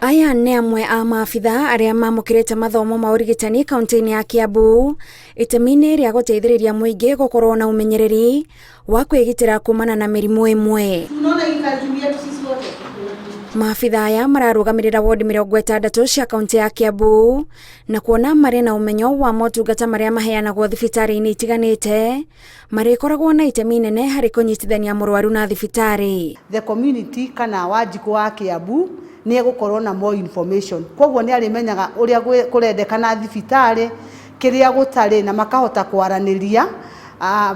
Aya nĩ amwe a maabitha arĩa mamũkĩrĩte mathomo ma ũrigitani kaunti-inĩ ya Kiambu itemi-inĩ rĩa gũteithĩrĩria mũingĩ gũkorwo na ũmenyereri wa kwĩgitĩra kumana na mĩrimũ ĩmwe. Maabitha aya mararũgamĩrĩra wodi 60 cia kaunti ya Kiambu na kuona marĩ na ũmenyo wa motungata marĩa maheanagwo thibitarĩ-inĩ itiganĩte, marĩkoragwo na itemi inene harĩ kũnyitithania mũrwaru na thibitarĩ. The community kana Wanjikũ wa Kiambu nĩ egũkorwo na more information, koguo nĩ arĩmenyaga ũrĩa kũrendekana thibitarĩ, kĩrĩa gũtarĩ, na makahota kwaranĩria.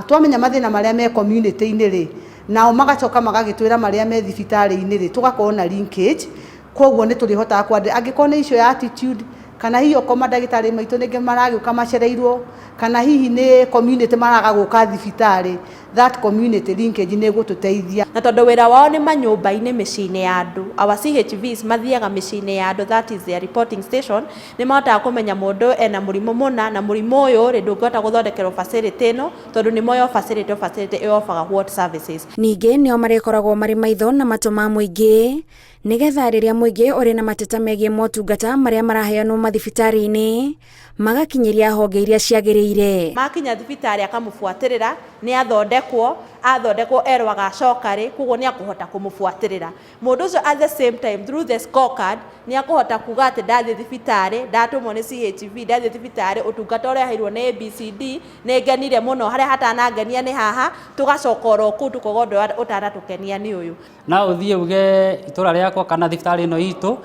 Twamenya mathĩna marĩa me community-inĩ rĩ, nao magacoka magagĩtwĩra marĩa me thibitarĩ-inĩ rĩ, tũgakorwo na linkage, koguo nĩ tũrĩhotaga kwaranĩria. Angĩkorwo nĩ issue ya attitude, kana hihi okorwo mandagĩtarĩ maitũ rĩngĩ maragĩũka macereirwo, kana hihi nĩ community maraga gũka thibitarĩ, that community linkage nĩ ĩgũtũteithia. Na tondũ wĩra wao nĩ manyũmba-inĩ, mĩciĩ-inĩ ya andũ, our CHVs mathiaga mĩciĩ-inĩ ya andũ, that is their reporting station, nĩ mahotaga kũmenya mũndũ ena mũrimũ mũna, na mũrimũ ũyũ rĩ, ndũngĩhota gũthondekerwo facility ĩno, tondũ nĩ moĩ o facility o facility ĩ offer what services. Ningĩ nĩo marĩkoragwo marĩ maitho na matũ ma mũingĩ, nĩgetha rĩrĩa mũingĩ ũrĩ na mateta megiĩ motungata marĩa maraheanwo mathibitarĩ-inĩ, magakinyĩria honge iria ciagĩrĩire. Makinya thibitarĩ akamũbuatĩrĩra, nĩ athondekwo, athondekwo erwo agacoka rĩ, koguo nĩ akũhota kũmũbuatĩrĩra mũndũ ũcio. At the same time, through the scorecard, nĩ akũhota kuga atĩ ndathiĩ thibitarĩ, ndatũmwo nĩ CHV, ndathiĩ thibitarĩ, ũtungata ũrĩa heirwo nĩ ABCD, nĩ ngenire mũno, harĩa hatanangenia nĩ haha, tũgacoka oro kũu tũkoga ũndũ ũrĩa ũtanatũkenia nĩ ũyũ. No ũthiĩ uge itũra rĩakwa kana thibitarĩ ĩno itũ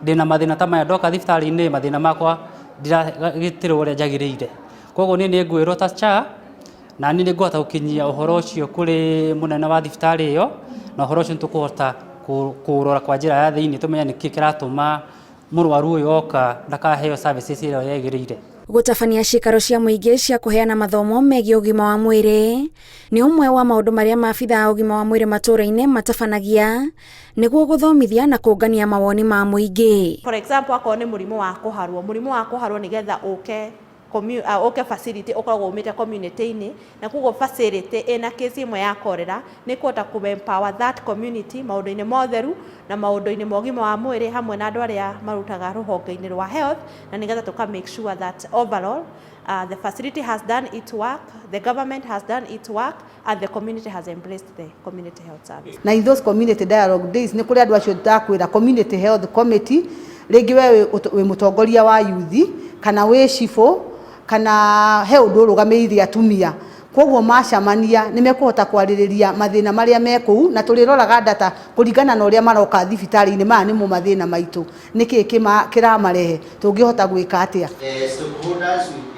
ndĩna mathĩna ta maya, ndoka thibitarĩ-inĩ mathĩna makwa ndiragitĩrwo ũrĩa njagĩrĩire. Koguo niĩ nĩ ngwĩrwo ta SHA, na niĩ nĩ ngũhota gũkinyia ũhoro ũcio kũrĩ mũnene wa thibitarĩ ĩyo, na ũhoro ũcio nĩ tũkũhota kũũrora kwa njĩra ya thĩiniĩ, tũmenye nĩkĩ kĩratũma mũrwaru ũyũ oka ndakaheo services ĩrĩa yagĩrĩire. Gũtabania ciikaro cia mũingĩ cia kũheana mathomo megiĩ ũgima wa mwĩrĩ nĩ ũmwe wa maũndũ marĩa maabitha a ũgima wa mwĩrĩ matũũra-inĩ matabanagia nĩguo gũthomithia na kũngania mawoni ma mũingĩ. For example, akorwo nĩ mũrimũ wa kũharwo, mũrimũ wa kũharwo nĩgetha ũke ũke facility, ũkoragwo umĩte community-inĩ, na koguo facility ĩna case ĩmwe ya cholera nĩ kũhota kũ empower that community maũndũ-inĩ ma ũtheru na maũndũ-inĩ ma ũgima wa mwĩrĩ, hamwe na andũ arĩa marutaga rũhonge-inĩ rwa health, na nĩgetha tũka make sure that overall the facility has done its work, the government has done its work, and the community has embraced the community health service. Na in those community dialogue days, nĩ kũrĩ andũ acio ndakwĩra community health committee, rĩngĩ we wĩ mũtongoria wa youth, kana wĩ cibũ, kana he ũndũ ũrũgamĩrĩire atumia, koguo macamania nĩ mekũhota kwarĩrĩria mathĩna marĩa me kũu, na tũrĩroraga data kũringana na ũrĩa maroka thibitarĩ-inĩ. Maya nĩmo mathĩna maitũ, nĩkĩ kĩramarehe, tũngĩhota gwĩka atĩa? The stakeholders will